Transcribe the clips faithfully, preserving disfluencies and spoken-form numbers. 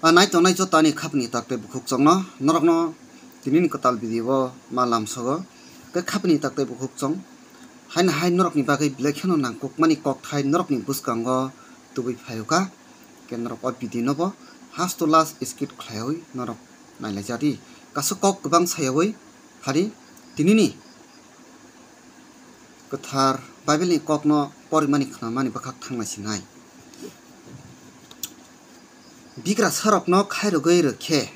A nai tongnai joto ani khapni tak tei bukhuk chongno norokno tinini kwtal video o ma lamsogo. Khe khapni tak tei bukhuk chong haino hai norokni bagwi belai kheno nangkukmani kokthai norokni bwskango tubui phaio kha. Khe norok o video no bo first to last skip khlaiwi norok nailaijadi. Kasu kok kwbang sayawi phari tinini kwthar Bible ni kokno porimani khnamani bwkhak thangna sinai. Bigrasarokno khairogwi rwkhe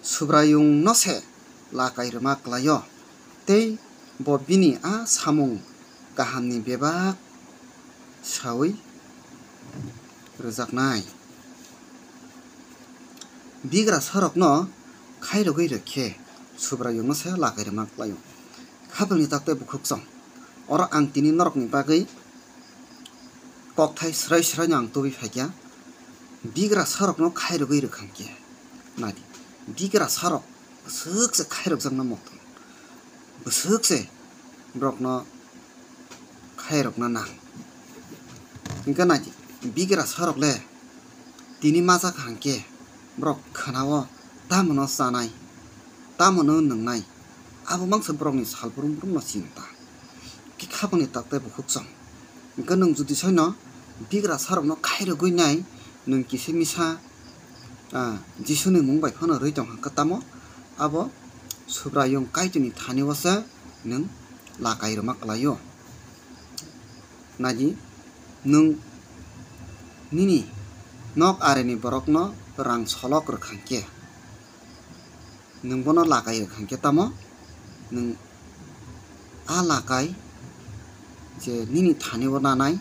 Subraiyungno se lakai rwma klaio, tei bo bini a samung kahamni bebak saui rwjaknai. Bigrasarokno khairogwi rwkhe Subraiyungno se lakai rwma klaio. Khapangni tak tei bukhuk chong. Oro ang tini norokni bagwi kokthai srai sraino ang tubui phaikha. Bigrasarokno khairogwi rwkhang khe. Naidi, bigrasarok bwswk se khairokjakna motom. Bwswk se borokno khairokna nang. Hwnkhe naidi, bigrasarok le tini masa kaham khe borok khwnao tamono chanai, tamono nwngnai, abo mangsa borokni sal brum brumno chinta. Khe khapangni tak tei bukhuk chong. Hwnkhe nwng jodi soino bigrasarokno khairogwi nai, nwng kisa misa, ah, Jisuni mung bai phano rwi tong kha tamo, abo Subraiyung Kaitorni thani o se nwng lakai rwma klaio. Naidi, nwng nini nok areni borokno rang solok rwkhang khe, nwng bono lakai rwkhang khe tamo, nwng a lakai je nini thani o nanai,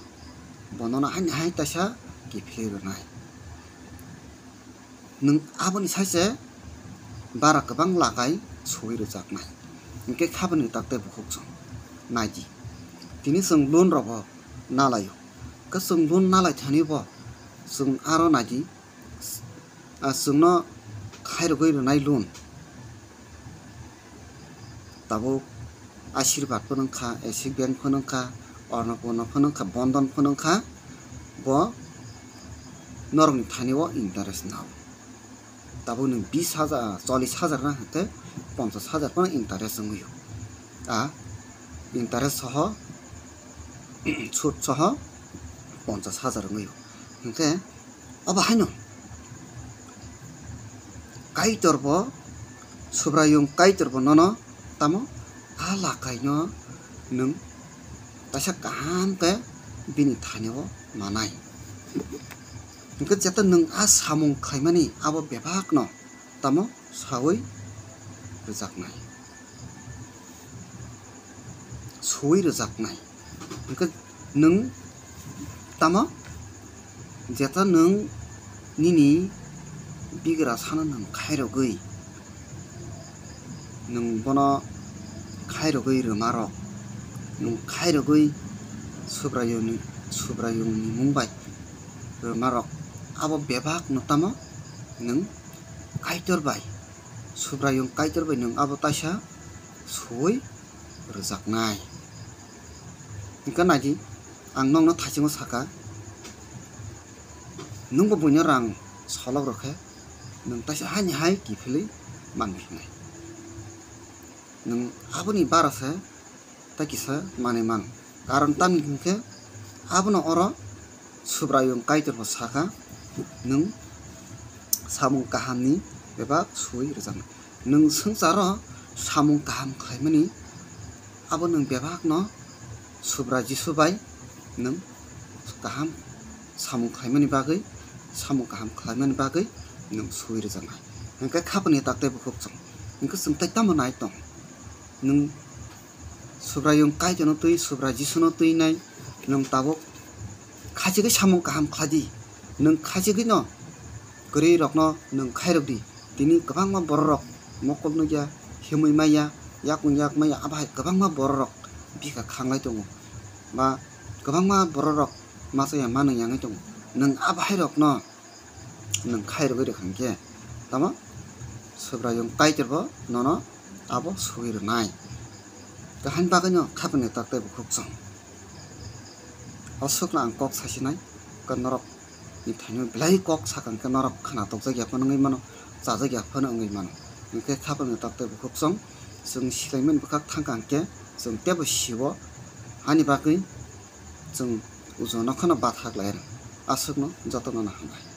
bono no haini hai taisa kiphilwi rwnai. Nwng aboni sai se bara kwbang lakai suwi rwjaknai. Hwnkhe khabani tak tei bukhuk chwng naidi. Tini chwng loan rokbo nalaio. Khe chwng loan nalai thani bo chwng aro naidi, ah, chwngno khairogwi rwnai loan. Tabuk Ashirbad phano wngkha, Axis Bank phano wngkha, Annapurna phano wngkha, Bandhan phano wngkha, bo norokni thani o interest nao. Tabuk nwng bis hajar, chollish hajar na hwnkhe ponchash hajar phano interest wngwi o. A interest soho, sud soho ponchash hajar wngwi o. Hwnkhe obo haino Kaitor bo, Subraiyung Kaitor bo nono tamo a lakaino nwng kaisa kaham khe bini thani o manai. Hwnkhe jeta nwng a samung khlaimani abo bebakno tamo saui rwjaknai, suui rwjaknai. Hwnkhe nwng tamo jeta nwng nini bigrasano nwng khairogwi, nwng bono khairogwi rwmarok, nwng khairogwi Subraiyungni, Subraiyungni mung bai rwmarok, abo bebakno tamo nwng Kaitor bai, Subraiyung Kaitor bai nwng abo taisa suui rwjaknai. Hwnkhe naidi, ang nokno thaisingo saka, nwngbo buino rang solok rwkhe, nwng taisa haini hai kiphilwi manwi hwnwi. Nwng aboni bara se tei kisa manwi man. Karon tamni hwnkhe abono oro Subraiyung Kaitor bo sakha, nwng samung kahamni bebak suui rwjaknai. Nwng swngcharo samung kaham khlaimani abo nwng bebakno Subrai Jisu bai nwng kaham samung khlaimani bagwi, samung kaham khlaimani bagwi nwng suui rwjaknai. Hwnkhe khapani tak tei bukhuk chwng. Hwnkhe chwng tei tamo nai tong? Nwng Subraiyung Kaitorno twi, Subrai Jisuno twi nai nwng tabuk khachigwi samung kaham khlai di. Nwng khachigwino kwrwi rokno nwng khairok di. Tini kwbangma bororok mokol nukya, himwi maya, yakung yak maya, abo hai kwbangma bororok bikha khanglai tongo, ba kwbangma bororok machaya manwi yangwi tongo. Nwng abo hai rokno nwng khairogwi rwkha hwnkhe tamo Subraiyung Kaitor bo nono abo sugwi rwnai. Kaham bagwino khapani tak tei bukhuk chwng. O swkno ang kok sasinai, khe norok ni thaino belai kok sakha hwnkhe norok khna tokjakya phano wngwi mano, chajakya phano wngwi mano. Hwnkhe khapang ni tok tei bukhuk chwng, chwng silaimani bwkhak thangkha hwnkhe chwng teibo sio, ani bagwi chwng ujo nokhano bathak lai rw. Aswkno jotono no hambai.